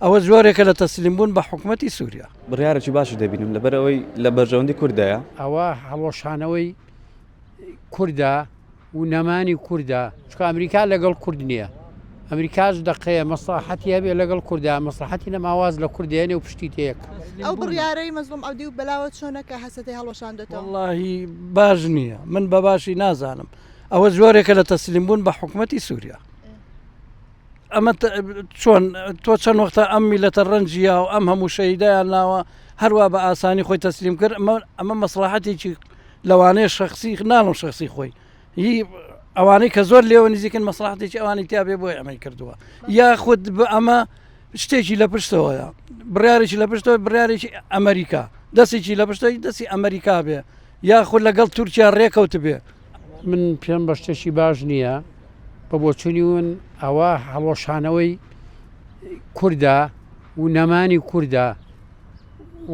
ئەوە جۆرێکە لە تەسلیم بوون بە حکومەتی سووریا. بڕیارێکی باشی دەبینم لەبەرئەوەی لە بەرژەوەندی کورددایە. ئەوە هەڵوەشانەوەی کوردە و نەمانی کوردە چونکە ئەمریکا لەگەڵ کورد نییە ئەمریکاش دەقەیە مەسڵەحەتی هەبێ لەگەڵ کوردا مەسڵەحەتی نەما واز لە کورد دێنێ و پشتی تێک. ئەو بڕیارەی مەزڵوم عەبدی و بەلاوە چۆنە کە هەسەدەی هەڵوەشاندۆتەوە؟ وەڵاهی باش نییە من بە باشی نازانم ئەوە جۆرێکە لە تەسلیم بوون بە حکومەتی سووریا. ئەمە چۆن تۆ چەند وەختە ئەم میلەتە ڕەنجیە و ئەم هەموو شەیدایان ناوە هەروە بە ئاسانی خۆی تەسلیم کرد ئەمە مەسڵاحەتێکی لەوانەیە شخصی ناڵم شخصی خۆی هی ئەوانەی کە زۆر لێوە نزیکن مەسڵاحەتێکی ئەوانی تیا بێ بۆی ئەمەی کردووە یاخود بە ئەمە شتێکی لە پشتەوەیە بڕارێکی لە پشتەوە بڕارێکی ئەمریکا دەستێکی لە پشتەوەی دەستی ئەمریکا بێ یاخود لەگەڵ تورکیا ڕێکەوت بێ من پێم بە شتێکی باش نییە بە بۆچوونی من ئەوە هەڵوەشانەوەی کوردە و نەمانی کوردە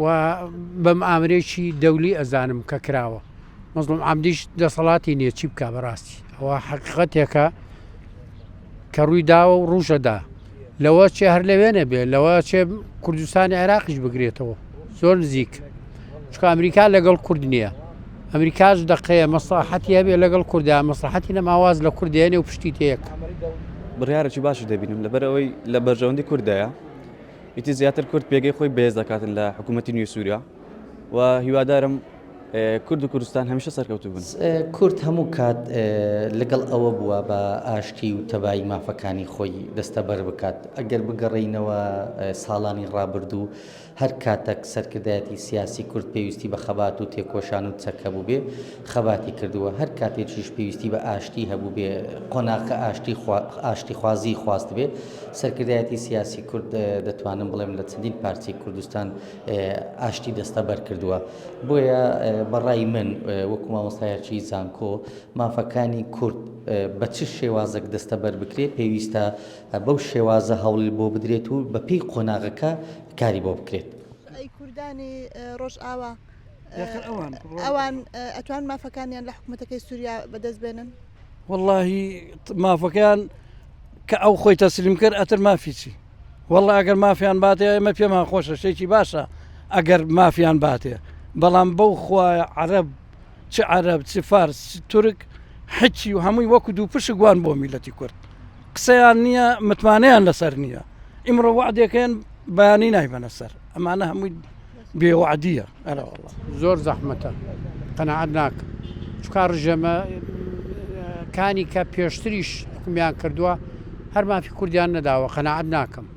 و بەم ئامرێکی دەولی ئەزانم کە کراوە مەزڵوم عەبدیش دەسەڵاتی نییە چی بکە بەڕاستی ئەوە حەقیقەتێکە کە ڕووی داوە و ڕووژەدا لەوە چێ هەر لەوێ نەبێ لەوە چێ کوردستانی عێراقیش بگرێتەوە زۆر نزیک چونکە ئەمریکا لەگەڵ کورد نییە ئەمریکاش دەقەیە مەسڵەحەتی هەبێ لەگەڵ کوردا مەسڵەحەتی نەما واز لە کورد دێنێ و پشتی تێک. بڕیارێکی باشی دەبینم لەبەرئەوەی لە بەرژەوەندی کورددایە ئیتر زیاتر کورد پێگەی خۆی بەهێز دەکاتن لە حکوومەتی نوێی سووریا و هیوادارم کورد و کوردستان هەمیشە سەرکەوتوو بن. کورد هەموو کات لەگەڵ ئەوە بووە بە ئاشتی و تەبایی مافەکانی خۆی دەستەبەر بکات. ئەگەر بگەڕێینەوە ساڵانی ڕابردوو هەر کاتەک سەرکردایەتی سیاسی کورد پێویستی بە خەبات و تێکۆشان و چەک هەبووبێ خەباتی کردووە، هەر کاتێکیش پێویستی بە ئاشتی هەبووبێ قۆناغەکە ئاشتی ئاشتیخوازیی خواستبێ سەرکردایەتی سیاسی کورد دەتوانم بڵێم لە چەندین پارچەی کوردستان ئاشتی دەستەبەر کردووە. بۆیە بە ڕای من وەکو مامۆستایەکی زانکۆ مافەکانی کورد بە چ شێوازێک دەستەبەر بکرێ پێویستە بەو شێوازە هەوڵی بۆ بدرێت و بە پێی قۆناغەکە کاری بۆ بکرێت. ئەی کوردانی ڕۆژئاوا ئەوان ئەتوان مافەکانیان لە حکومەتەکەی سووریا بەدەست بێنن؟ وەڵاهی مافەکەیان کە ئەو خۆی تەسلیم کرد ئەتر مافی چی؟ وەڵا ئەگەر مافیان باتێ ئێمە پێمان خۆشە شتێکی باشە ئەگەر مافیان باتێ بەڵام بەو خوایە عەرەب چ عەرەب چ فارس چ تورک حچی و هەمووی وەکو دوو پشک وان بۆ میلەتی کورد قسەیان نییە متمانەیان لەسەر نییە ئیمڕۆ وعدێکەن بەیانی نایبەنە سەر ئەمانە هەمووی بێوعدیە ئەرەوەڵا زۆر زەحمەتە قەناعەت ناکەم چکا ڕژێمە کانی کە پێشتریش حکومیان کردووە هەر مافی کوردیان نەداوە قەناعەت ناکەم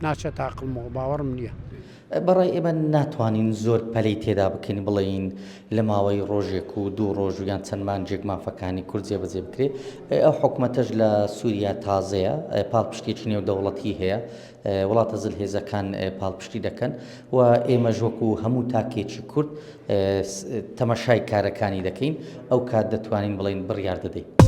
ناچێتە عەقڵمەوە باوەڕم نییە. بەڕای ئێمە ناتوانین زۆر پەلەی تێدا بکەین بڵێین لە ماوەی ڕۆژێک و دوو ڕۆژ و یان چەند مانگێک مافەکانی کورد جێبەجێ بکرێ ئەو حکومەتەش لە سووریا تازەیە پاڵپشتێکی نێودەوڵەتی هەیە وڵاتە زلهێزەکان پاڵپشتی دەکەن و ئێمەش وەکو هەموو تاکێکی کورد تەمەشای کارەکانی دەکەین ئەو کات دەتوانین بڵێین بڕیار دەدەین.